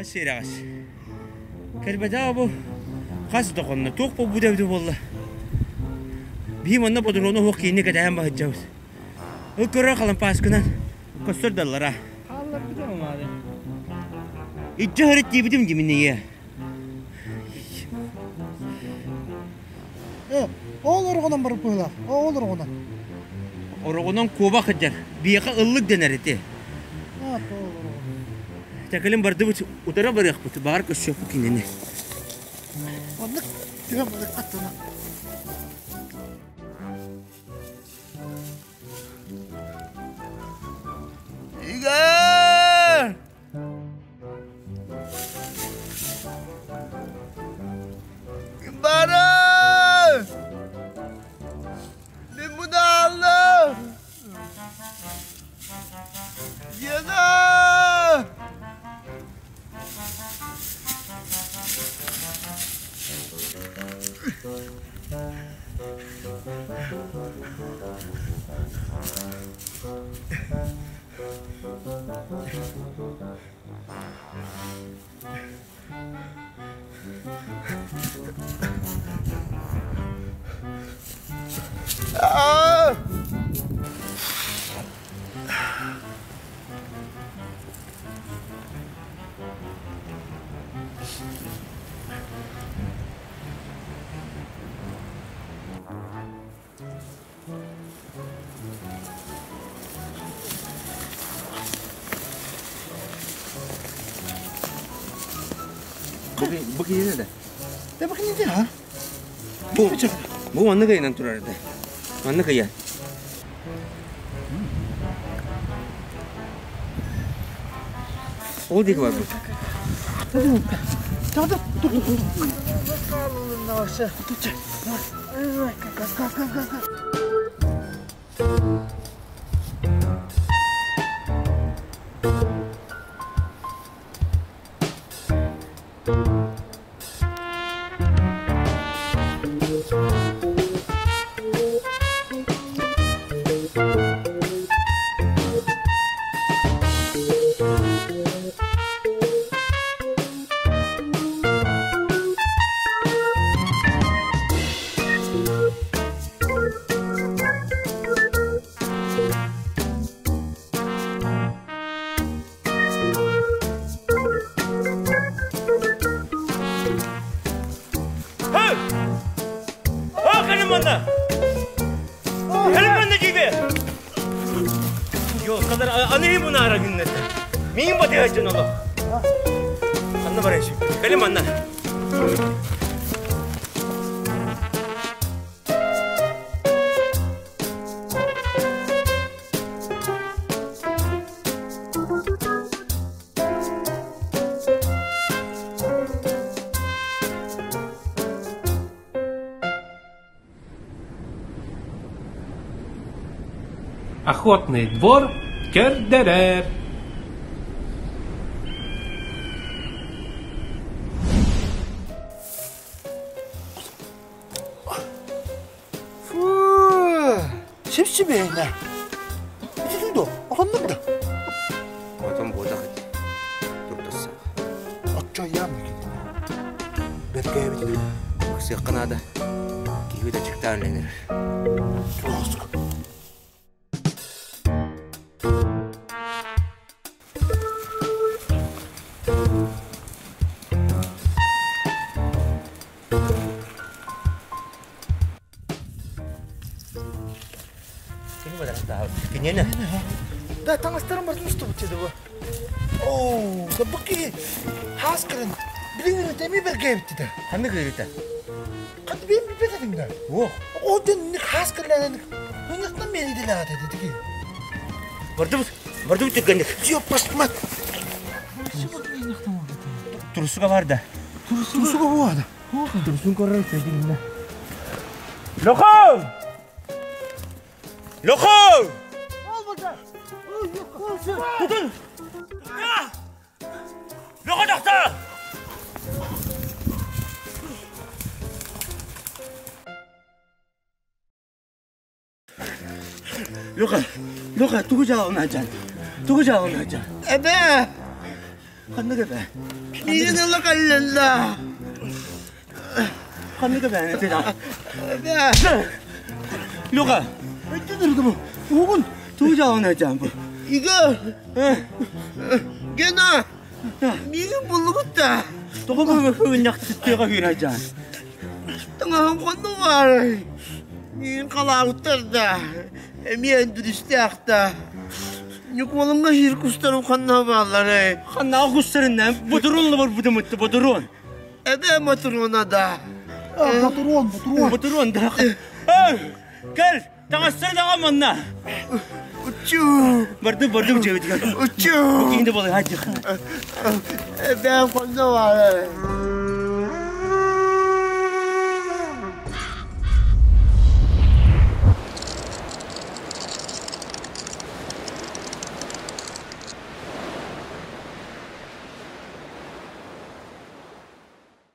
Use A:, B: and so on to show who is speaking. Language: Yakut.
A: Сирэҕэс. Кэлбэтэх бу хас да хонно туох буолбута эбитэ буолла. Биһи манна бодуруону оһох киинни кэтэһэн баһыддьабыт. Ол көрөр халампааскынан көстөр даллара.
B: Хаалларбыта маады.
A: Иччи хөрүт диэбитим диминийэ.
C: Ол ороҕунан барып быһыылаах. Ол ороҕунан.
A: Ороҕунан куобах сылдьар. Биһиэхэ ыллык дэнэр ити. Тэкэлин бардыбыт, утары барыахпыт, баҕар көрсүөхпүт кинини.
C: Оннук түһэн барык аттана.
A: Игорь! Бары! Мин буну аллым! Гена! Аа! Бу киһи да?
C: Да бу киһи ha?
A: Бу бу маннык ыйынан турар этэ. Маннык ыйа. Ол диэки барбыт.
D: Охотный двор көрдөрөр.
C: Фу, сип-сибиэйнэ. Ити дуо, отоннук да?
A: Отон буотах ити. Туртасса.
C: Оччо ыйаам Бэркээбит.
A: Ыксыахха наада. Киһи да чыктаан ленер.
C: Туоск.
A: Киниэнэ.
C: Да таҥастарым барытын устубут деді бу. Оо, да бу киһи хаас кырын билин эми бэргээбит да.
A: Ханнык ыарыта?
C: Хат бэйэм билбэт этим да.
A: Уох.
C: Оттон хаас кырын Хынықтан мени делаат еді тики.
A: Бардыбыт, бардыбыт түргэнник.
C: Ёппастмат.
A: Турсуга бар да.
C: Турсуга буада.
A: Турсун көрөр сөйдүннэ. Лохом! Лохо! Тутун! Лохо тахса! Леха, Леха, тугу дьаалына сылдьан? Тугу дьаалына сылдьан?
C: Эбээ!
A: Ханнык эбээ?
C: Миигин ыла кэллэллэ.
A: Ханнык эбээ?
C: Эбээ!
A: Леха, өттүн Угун, тугу дьаалына сылдьан бу?
C: Игорь! Гена! Миигин буллугут да?
A: Тоҕо бу хыгынньахтыга хыыра сылдьан?
C: Таҥаһым хонно баарай. Миигин халаабыттар да, эмиэ өндүрүстээх да. Ньукуолуҥҥа сиир кустарым ханна баалларай?
A: Ханнаах кустарынан ботуруонла барбытым ытты ботуруон.
C: Эбээ Мотуруона да.
B: Ботуруон, ботуруон.
A: Ботуруон да. Кэл, таҥастары даҕа манна.
C: Учу.
A: Бардым, бардым дьиэбитигэр.
C: Учу.
A: Бу киһини балыһа дьих.
C: Эбээ ханна баарай?